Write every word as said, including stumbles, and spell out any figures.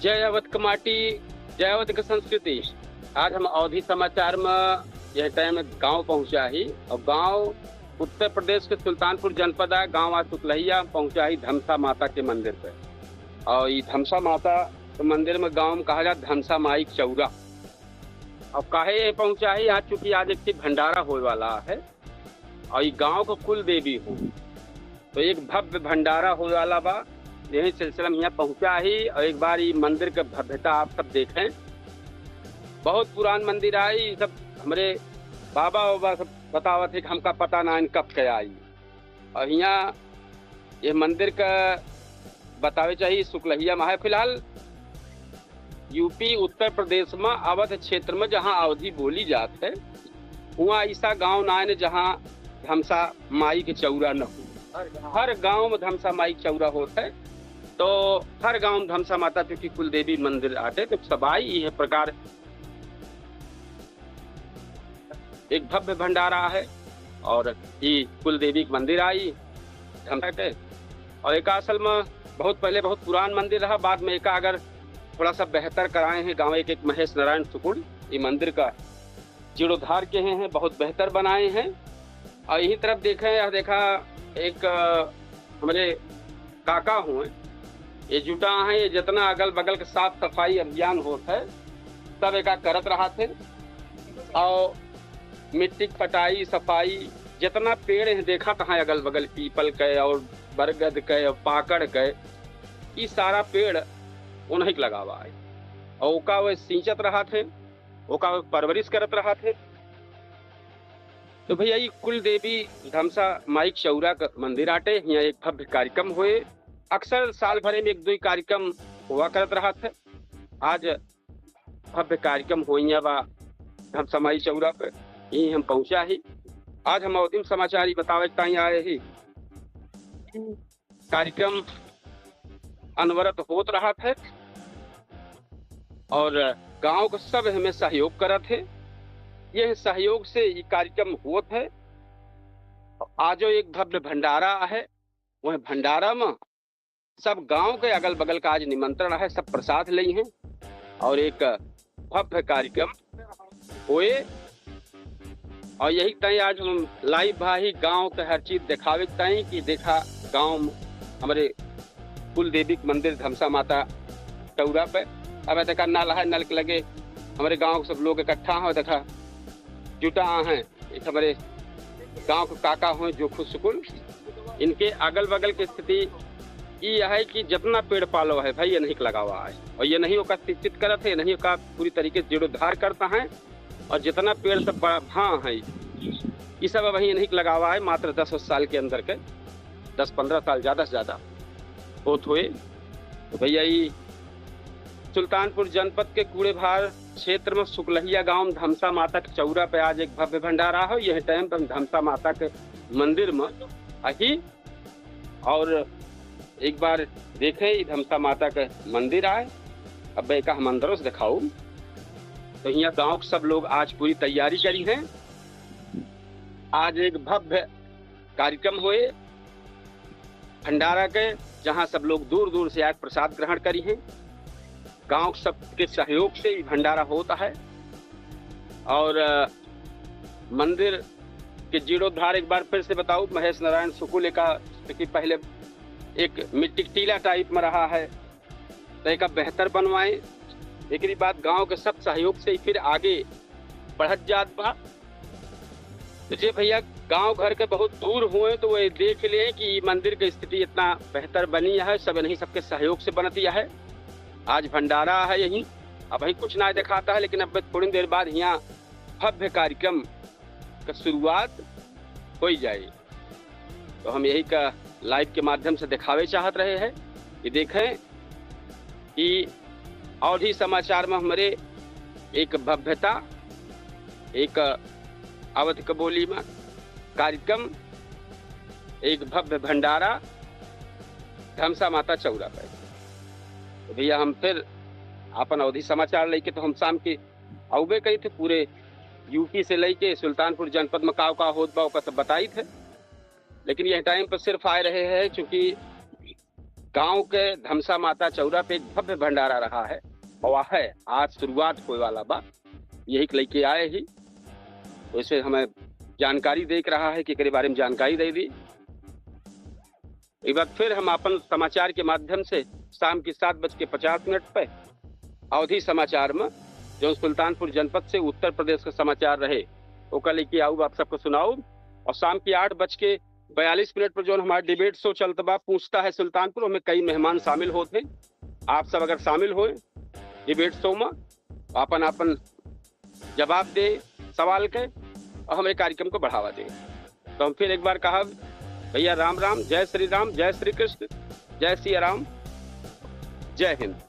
जय अवध के माटी, जय अवध के संस्कृति। आज हम अवधी समाचार में यह टाइम गांव पहुंचा ही और गांव उत्तर प्रदेश के सुल्तानपुर जनपद है, गांव आज सुकलहिया पहुंचा ही धमसा माता के मंदिर पे। और ये धमसा माता के मंदिर में गांव में कहा जाता धमसा माई के चौरा। और काहे ये पहुंचा ही, आज चूंकि आज एक ठे भंडारा होए वाला है और ये गांव के कुल देवी हो, तो एक भव्य भंडारा होए वाला बा। यही सिलसिला में यहाँ पहुंचा ही और एक बार ये मंदिर के भव्यता आप सब देखें। बहुत पुरान मंदिर आई, ये सब हमरे बाबा बाबा सब बतावत है कि हमका पता ना इन कब के आई। और यहाँ ये मंदिर का बतावे चाहिए, सुकलहिया में है। फिलहाल यूपी उत्तर प्रदेश में अवध क्षेत्र में जहाँ अवधी बोली जात है, हुआ ऐसा गांव ना है जहाँ धमसा माई के चौरा न हो। हर गांव में धमसा माई के चौरा होत है, तो हर गांव में धमसा माता चूंकि कुल देवी मंदिर आटे, तो सब आई ये प्रकार एक भव्य भंडारा है और ई कुल देवी के मंदिर आई धमसा के। और एका असल में बहुत पहले बहुत पुरान मंदिर रहा, बाद में एका अगर थोड़ा सा बेहतर कराए हैं गांव एक, एक महेश नारायण सुकुल, ये मंदिर का जीर्णोद्धार किए हैं, बहुत बेहतर बनाए हैं। और यही तरफ देखें, यह देखा एक, अ, हमारे काका हुए, ये जुटा है, ये जितना अगल बगल के साफ सफाई अभियान होत है, सब एका करत रहत है। और मिट्टी के पटाई सफाई, जितना पेड़ है देखा तहाँ अगल बगल पीपल के और बरगद के और पाकड़ के, ई सारा पेड़ उन्हीं के लगावा है। और ओका वे सींचत रहत है, ओका वे परवरिश करत रहत है। तो भैया, ई कुल देवी धमसा माई के चौरा का मंदिर आटे, यहाँ एक भव्य कार्यक्रम होए। अक्सर साल भरे में एक दो ही कार्यक्रम हुआ करत रहत है। आज भव्य कार्यक्रम होइया बा धमसा माई चौरा पे, यहीं हम पहुंचा ही। आज हम अवधी में समाचार ही बतावे के ताईं आए ही। कार्यक्रम अनवरत होत रहत है और गांव के सब हमें सहयोग करत है। यह सहयोग से ये कार्यक्रम होत है। आजो एक भव्य भंडारा है, वह भंडारा में सब गांव के अगल बगल का आज निमंत्रण है, सब प्रसाद लेइहैं और एक भव्य कार्यक्रम होए। और यही ताईं आज हम लाइव भाई गांव के हर चीज दिखावे के ताईं कि देखा गांव में हमारे कुल देवी के मंदिर धमसा माता चौरा पे। अब देखा नल है, नल के लगे हमारे गांव के सब लोग इकट्ठा हो, देखा जुटा हैं। एक हमारे गांव के काका हुए जोखू सुकुल, इनके अगल बगल की स्थिति ई है कि जितना पेड़ पालो है भाई, इन्हीं के लगावा है और इन्हीं ओका शिक्षित करत है, इन्हीं ओका पूरी तरीके से जीर्णोद्धार करता है। और जितना पेड़ सब बड़ा भां है, ये सब अब इन्हीं के लगावा है, मात्र दस साल के अंदर के, दस पन्द्रह साल ज्यादा से ज्यादा होत हुए। तो भैया, ये सुल्तानपुर जनपद के कूड़ेभार क्षेत्र में सुकलहिया गांव में धमसा माता के चौरा पे आज एक भव्य भंडारा हो। यह टाइम पे हम धमसा माता के मंदिर में अही और एक बार देखे, ई धमसा माता के मंदिर आए। अब एका हम अंदरों से दिखाऊ। तो यहाँ गांव के सब लोग आज पूरी तैयारी करी हैं। आज एक भव्य कार्यक्रम होए भंडारा के, जहाँ सब लोग दूर दूर से आके प्रसाद ग्रहण करी हैं। गांव सबके सहयोग से ई भंडारा होता है। और, अ, मंदिर के जीर्णोद्धार एक बार फिर से बताऊ, महेश नारायण सुकुल एका, देखी पहले एक मिट्टी के टीला टाइप में रहा है, तो एका बेहतर बनवाए। एकरी बाद गांव के सब सहयोग से फिर आगे बढ़त जात बा। तो जे भैया गांव घर के बहुत दूर हुए तो वे देख ले कि ई मंदिर के स्थिति इतना बेहतर बनी है, सब इन्हीं सबके सहयोग से बनती है। आज भंडारा है यहीं, अब वहीं कुछ ना दिखाता है, लेकिन अब थोड़ी देर बाद यहाँ भव्य कार्यक्रम का शुरुआत हो जाए। तो हम यही का लाइव के माध्यम से दिखावे चाहत रहे हैं कि देखें कि अवधी समाचार में हमारे एक भव्यता, एक अवध के बोली में कार्यक्रम, एक भव्य भंडारा धमसा माता चौरा पे। तो भैया, हम फिर अपन अवधी समाचार लेके तो हम शाम के आउबे करी थे, पूरे यूपी से लेके सुल्तानपुर जनपद में काव का होत बा, ओका सब बताई थे। लेकिन यह टाइम पर सिर्फ आए रहे हैं, चूंकि गांव के धमसा माता चौरा पे एक भव्य भंडारा रहा है और वह है आज शुरुआत होए वाला बा, यही के लेके आए ही। वैसे हमें जानकारी दे के रहा है कि एकरे बारे में जानकारी दे दी। एक बार फिर हम अपन समाचार के माध्यम से शाम के सात बज के पचास मिनट पे अवधी समाचार में, जो सुल्तानपुर जनपद से उत्तर प्रदेश का समाचार रहे, ओकर लेके आऊब आप सबको सुनाऊब। और शाम के आठ बज के बयालीस मिनट पर जो हमारा डिबेट शो चलत बा, पूछता है सुल्तानपुर, ओमे कई मेहमान शामिल होत हैं। आप सब अगर शामिल होए डिबेट शो में, अपन अपन जवाब दे सवाल के और हमारे कार्यक्रम को बढ़ावा दे। तो हम फिर एक बार कहब, भैया राम राम, जय श्री राम, जय श्री कृष्ण, जय सिया राम, जय हिंद।